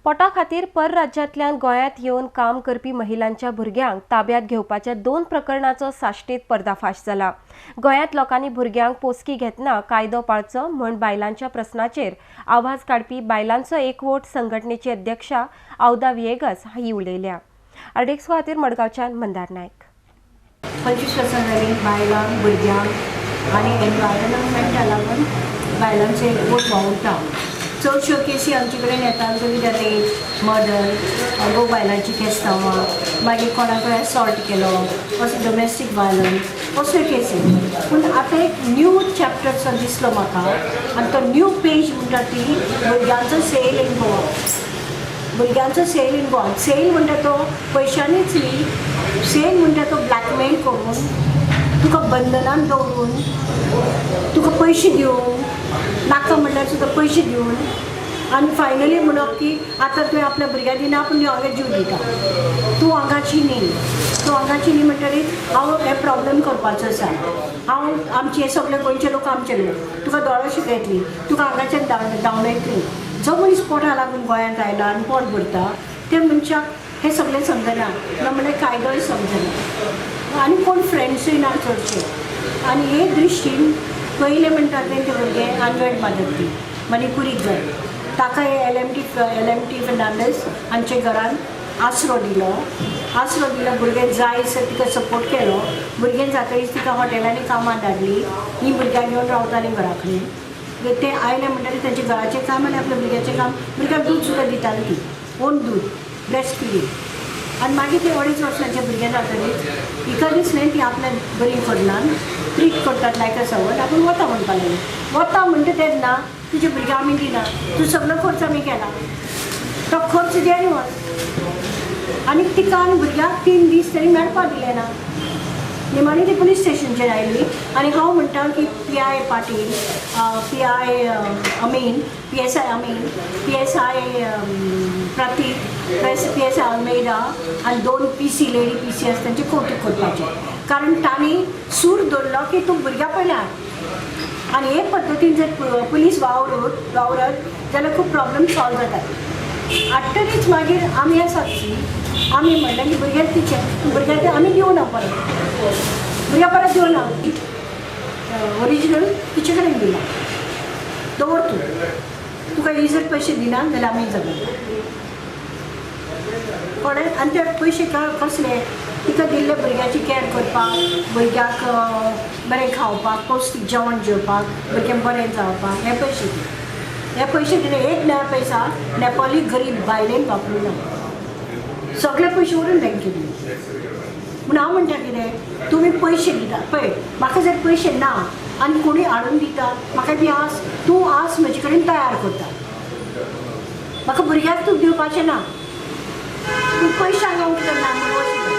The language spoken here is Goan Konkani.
पोटा खातीर परराज्यांतल्यान गोंयांत येवन काम करपी महिलांच्या भुरग्यांक ताब्यात घेवपाच्या 2 प्रकरणाचो साश्टीत पर्दाफाश जाला। गोंयांत लोकांनी भुरग्यांक पोसकी घेतना कायदो पाळचो म्हूण बायलांच्या प्रस्नाचेर आवाज काडपी बायलांचो एकवोट संघटनेची अध्यक्षा आवदा विएगस ही उलयल्या। आरडीएक्स खातीर मडगांवच्यान मंदार नायक। 25 वर्सां जालीं बायलांक भुरग्यांक आनी एनवायरमेंटा लागून बायलांचो एकवोट वावुरता। चडश्यो केसी आमचे कडेन येतात कित्याक रेप, मर्डर, गो बायलांची केस्तांवां, मागीर कोणाकय असॉल्ट केलो, असो डोमेस्टीक वायलन्स असल्यो केसी। पूण आतां एक न्यू चॅप्टरसो दिसलो म्हाका आनी तो न्यू पेज म्हणटा ती भुरग्यांचो सेल इन गोवा। भुरग्यांचो सेल इन गोवा, सेल म्हणटा तो पयशांनीच न्ही, सेल म्हणटा तो ब्लॅकमेल करून, तुका बंधनान दवरून, तुका पयशे दिवन, नाका म्हणल्यार सुद्दां पयशे दिवन आनी फायनली म्हणप की आतां तुवें आपल्या भुरग्याक दिना पूण हांगा जीव दिता, तूं हांगाची न्ही, तूं हांगाची न्ही म्हणटकीर हांव हे प्रॉब्लम करपाचो आसा, हांव आमचे हे सगळे गोंयचे लोक आमचे लोक, तुका दोळो शिकयतली, तुका हांगाच्यान धांवडयतली। जो मनीस पोटा लागून गोंयांत आयला आनी पोट भरता त्या मनशाक हें सगळें समजना, ना म्हणल्यार कायदोय समजना आनी कोण फ्रेंड्सूय ना चडशे। आनी हे दृश्टीन पयलें म्हणटा तें भुरगें आनवेड मदत मणिपुरी गर्ल, ताका हे एल एम टी फर्नांडीस हांचे घरान आसरो दिलो। आसरो दिलो, भुरगें जाय सर तिका सपोर्ट केलो। भुरगें जातकीच तिका हॉटेलांनी कामां धाडली, ही भुरग्यांक घेवन रावतालीं घरा कडेन। तें आयलें म्हणटकीर तेंचें घराचें काम आनी आपल्या भुरग्याचें काम, भुरग्यांक दूद सुद्दां दिताली ती, ओन दूद, ब्रेस्ट फिडींग। आनी मागीर ते 2.5 वर्सांचें भुरगें जातकीच हिका दिसलें ती आपल्याक बरी करना, ट्रीट करतात लायक अ सर्वंट, आपूण वता म्हणपाक लागली। वता म्हणटा तेन्ना तुजे भुरगे आमी दिना, तूं सगलो खर्च आमी केला, तो खर्च दी आनी वच। आनी तिका आनी भुरग्याक 3 दीस तरी मेळपाक दिलें ना। निमाणी ती पुलीस स्टेशनचेर आयली आनी हांव म्हणटा की P I Patil, P I Amin, P S I Amin, P S I Pratik, P S I Almeida आनी 2 P C lady P C आसा तांचें कौतूक करपाचें, कारण तांणी सूर दवरलो की तूं भुरग्या पयल्यार। आनी हे पद्दतीन जर पुलीस वावरत जाल्यार खूब प्रॉब्लम सॉल्व जातात। हाडटकीच मागीर आमी आसात न्ही, आमी म्हणलें की भुरग्याक तिचें भुरग्याक तें आमी दिवना परत, भुरग्या परत दिवना, ओरिजिनल तिचे कडेन दिला, दवर तूं, तुका ही जर पयशे दिना जाल्यार आमी जगना। कळ्ळें? आनी ते पयशे कसले तिका दिल्ले भुरग्याची कॅर करपाक, भुरग्याक बरें खावपाक, पौश्टीक जेवण जेवपाक, भुरग्यांक बरें जावपाक हे पयशे दी। हे पयशे दिले, एक नया पैसा नेपाली गरीब बायलेन वापरूं ना, सगळे पयशे व्हरून बँकेत दिले। म्हूण हांव म्हणटा कितें, तुमी पयशे दिता पळय, म्हाका जर पयशे ना आनी कोणूय हाडून दिता म्हाका बी आस, तूं आस म्हजे कडेन तयार करता, म्हाका भुरग्याक तूं दिवपाचें ना, तूं पयशे हांगा कितें ना म्हणून वच।